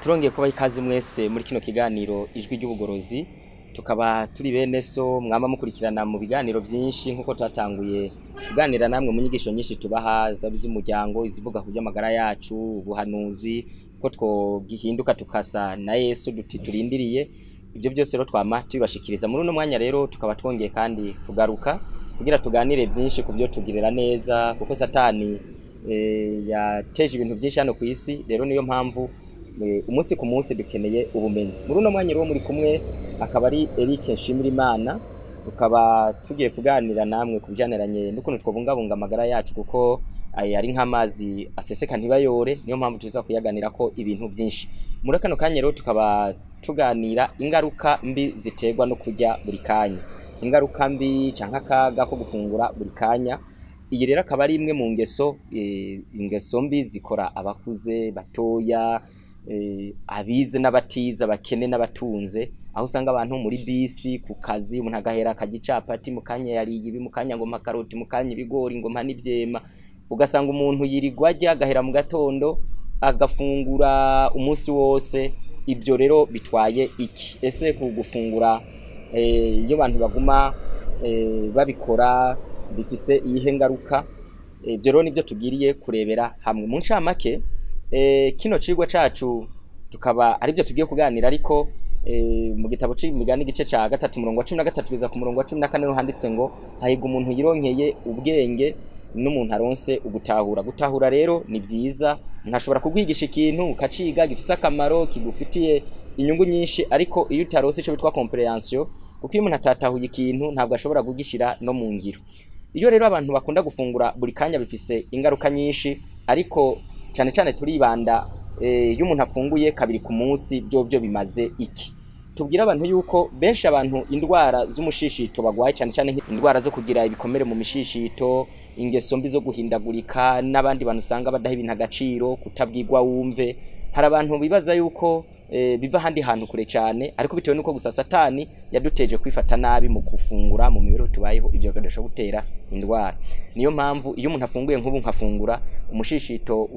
Turongeye kubaha ikaze mwese muri kino kiganiro Ijwi ry'Ubugorozi. Tukaba turi bene so mwama mukurikirana mu biganiro byinshi, nk'uko twatanguye kuganira namwe mu nyigisho nyinshi tubaha zaba iz'umuryango, izivuga ku by'amagara yacu, ubuhanuzi ko twogihinduka tukasa na Yesu duti turindiriye. Ibyo byose rero twama tubibashikiriza muri uno mwanya. Rero tukaba twongeye kandi kugaruka kugira tuganire byinshi ku byo tugirira neza, kuko Satani yateje ibintu byinshi hano ku isi. Rero niyo mpamvu umunsi ku munsi dukeneye ubumenyi. Muri uno mwanya rero muri kumwe akaba ari Eric Nshimirimana. Tukaba tugiye kuganira namwe ku bijyaniranye n'ukuntu twabungabunga amagara yacu, kuko aya ari nk'amazi aseseka ntibayore. Niyo mpamvu tuza kuyaganira ko ibintu byinshi muri kano kanya. Rero tukaba tuganira ingaruka mbi ziterwa no kurya buri kanya, ingaruka mbi canke akaga ko gufungura buri kanya. Iyi rero akaba ari imwe mu ngeso, ingeso mbi zikora abakuze, batoya, abize n'abatize, abakene n'abatunze, aho usanga abantu muri bisi, ku kazi, umuntu agahera akarya icapati, mu kanya yariye ibi, mu kanya ngo mpa karoti, mu kanya ibigori, ngo mpa n'ivyema. Ugasanga umuntu yirirwa arya, agahera mu gatondo agafungura umunsi wose. Ibyo rero bitwaye iki? Ese ku gufungura, iyo abantu baguma babikora, bifise iyihe ngaruka? Ibyo rero nibyo tugiriye kurebera hamwe mu ncamake. Kino cigwa cacu tukaba aribyo tugiye kuganira, ariko mu gitabo c'Imigani, igice ca 3, umurongo wa 13 kugeza ku murongo wa 14, niho handitse ngo: "Hahirwa umuntu yironkeye ubwenge n'umuntu aronse ugutahura." Gutahura rero ni byiza. Ntashobora kukwigisha ikintu ukaciga gifise akamaro, kigufitiye inyungu nyinshi, ariko iyo utarose ico bitwa compréhension, kuko iyo umuntu atatahuye ikintu ntabwo ashobora kugishira no mu ngiro. Iyo rero abantu bakunda gufungura buri kanya bifise ingaruka nyinshi, ariko cyane cyane turibanda iyo umuntu afunguye kabiri ku munsi, byo byo bimaze iki? Tubwira abantu yuko benshi abantu indwara z'umushishito bagwaye, cyane cyane indwara zo kugira ibikomere mu mishishito, ingeso mbi zo guhindagurika, n'abandi bantu usanga badaha ibintu agaciro, kutabwirwa wumve. Hari abantu bibaza yuko biva ahandi hantu kure cyane, ariko bitewe nuko gusa Satani yaduteje kwifata nabi mu gufungura, mu mibereho tubayeho, ibyo bidashobora gutera indwara. Niyo mpamvu iyo umuntu afunguye, nk'ubu nkafungura, umushishito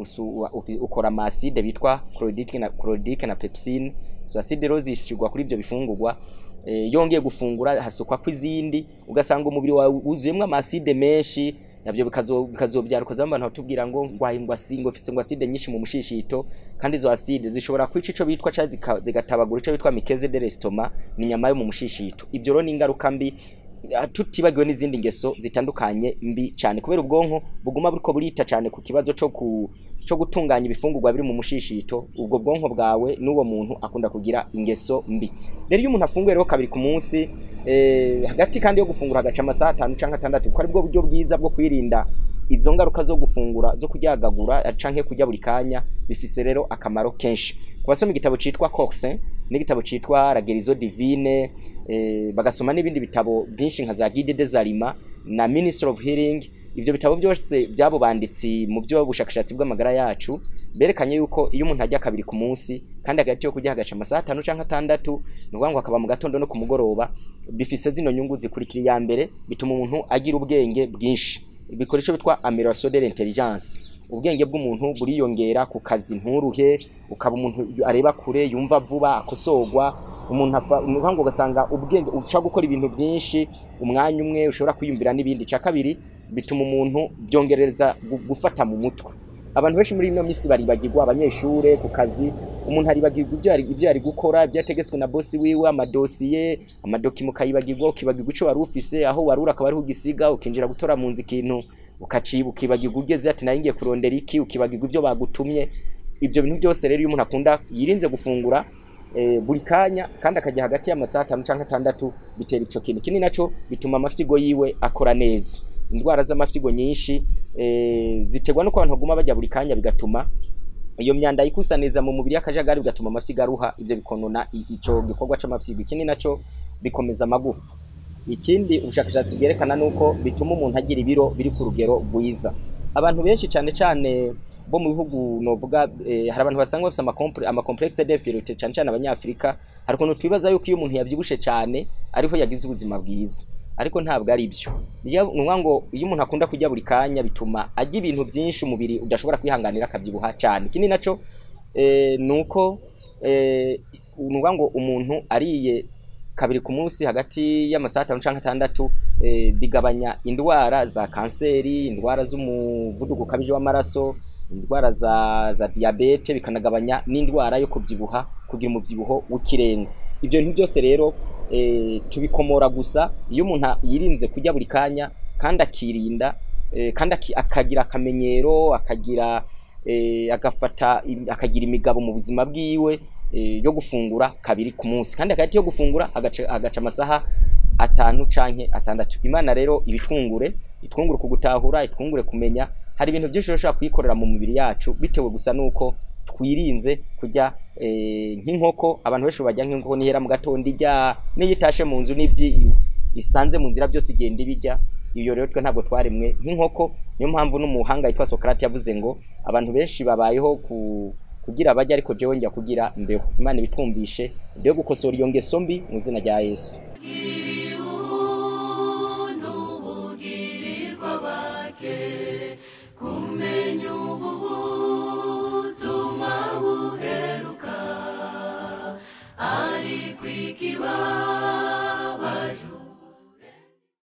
ukora ama acide bitwa chlorhydrique na pepsine. So acide rero zishirwa kuri ibyo bifungurwa. Yongeye gufungura hasukwa kw'izindi, ugasanga umubiri wawe wuzuyemwo ama acide menshi. Navyo bikazobyara ukaza abantu batubwira ngo ngwaye, ngo ngo mfise ngo acide nyinshi mu mushishito. Kandi izo acide zishobora kwica ico bitwa ca zigatabagura ico bitwa muqueuse de l'estomac, ni inyama yo mu mushishito. Ibyo rero ni ingaruka mbi, tutibagiwe n'izindi ngeso zitandukanye mbi cyane, kubera ubwonko buguma buriko burita cyane ku kibazo co gutunganya ibifungurwa biri mu mushishito. Ubwo bwonko bwawe n'uwo muntu akunda kugira ingeso mbi. Rero iyo umuntu afunguye rero kabiri ku munsi, hagati kandi yo gufungura hagaca amasaha 5 canke 6, kuko aribwo buryo bwiza bwo kwirinda izo ngaruka zo gufungura, zo kuryagagura canke kurya buri kanya, bifise rero akamaro kenshi. Ku basoma igitabo citwa Coxin n'igitabo citwa La Guérison Divine, bagasoma n'ibindi bitabo byinshi nka za Guide des Aliments na Ministry of Healing, ibyo bitabo byose byabo banditsi mu byo bushakashatsi bw'amagara yacu berekanye yuko iyo umuntu arya kabiri ku munsi, kandi hagati yo kurya hagaca amasaha 5 canke 6, ni ukuvuga ngo akaba mu gatondo no ku mugoroba, bifise zino nyungu zikurikira. Iya mbere, bituma umuntu agira ubwenge bwinshi, bikora ico bitwa amélioration de l'intelligence. Ubwenge bw'umuntu buriyongera, ku kazi nturuhe, ukaba umuntu areba kure, yumva vuba, akosorwa. Umuntu afa ni ukuvuga ngo ugasanga ubwenge uca gukora ibintu byinshi umwanya umwe, ushobora kwiyumvira n'ibindi. Cya kabiri, bituma umuntu byongereza gufata mu mutwe. Abantu benshi muri ino misi baribagirwa, abanyeshure, ku kazi, umuntu aribagirwa ibyo yari gukora, ibyo yategetswe na bosi wiwe, amadosiye, ama documents ukayibagirwa, ukibagirwa ico wari ufise, aho wari uri akaba ariho ugisiga, ukinjira gutora mu nzu ikintu ukaciba, ukibagirwa ugeze ati nari ngiye kurondera iki, ukibagirwa ibyo bagutumye. Ibyo bintu byose rero, iyo umuntu akunda yirinze gufungura buri kanya, kandi akajya hagati y'amasaha 5 canke 6, bitera ico kintu. Ikindi naco, bituma amafyigo yiwe akora neza. Indwara z'amafyigo nyinshi ziterwa nuko abantu baguma bajya buri kanya, bigatuma iyo myanda yikusaniza mu mubiri y'akajagari, bigatuma amafyigo aruha, ibyo bikonona ico gikorwa c'amafyigo. Ikindi naco, bikomeza amagufa. Ikindi ubushakashatsi bwerekana nuko bituma umuntu agira ibiro biri ku rugero rwiza. Abantu benshi, cyane cyane bo mu bihugu novuga, hari abantu basanga bafise ama complexe d'infériorité, cyane cyane Abanyafrika. Hari ukuntu twibaza yuko iyo umuntu yavyibushe cyane ariho yagize ubuzima bwiza, ariko ntabwo ari byo. Iyo ni ukuvuga ngo iyo umuntu akunda kurya buri kanya, bituma arya ibintu byinshi umubiri udashobora kwihanganira, akabyibuha cyane. Ikindi naco nuko Nuvuga ngo umuntu ariye kabiri ku munsi hagati y'amasaha 5 canke 6, bigabanya indwara za kanseri, indwara z'umuvuduko ukabije w'amaraso, indwara za diabete, bikanagabanya n'indwara yo kubyibuha, kugira umubyibuho w'ikirenga. Ibyo bintu byose rero tubikomora gusa iyo umuntu yirinze kurya buri kanya, kandi akirinda, kandi akagira akamenyero, akagira agafata akagira imigabo mu buzima bwiwe yo gufungura kabiri ku munsi, kandi hagati yo gufungura agaca amasaha 5 canke 6. Imana rero ibitwungure, itwungure kugutahura, itwungure kumenya. Hari ibintu byinshi ushobora kuyikorera mu mubiri yacu bitewe gusa nuko twirinze kurya nk'inkoko. Abantu benshi barya nk'inkoko, nihera mu gatondo irya, n'iyo itashe mu nzu n'ibyo isanze mu nzira byose igenda ibirya. Iyo rero twe ntabwo twaremwe nk'inkoko. Niyo mpamvu n'umuhanga yitwa Socrate yavuze ngo abantu benshi babayeho kugira bajya, ariko jewe njya kugira mbeho. Imana ibitwumvishe ibyo gukosora iyo ngeso mbi mu izina rya Yesu.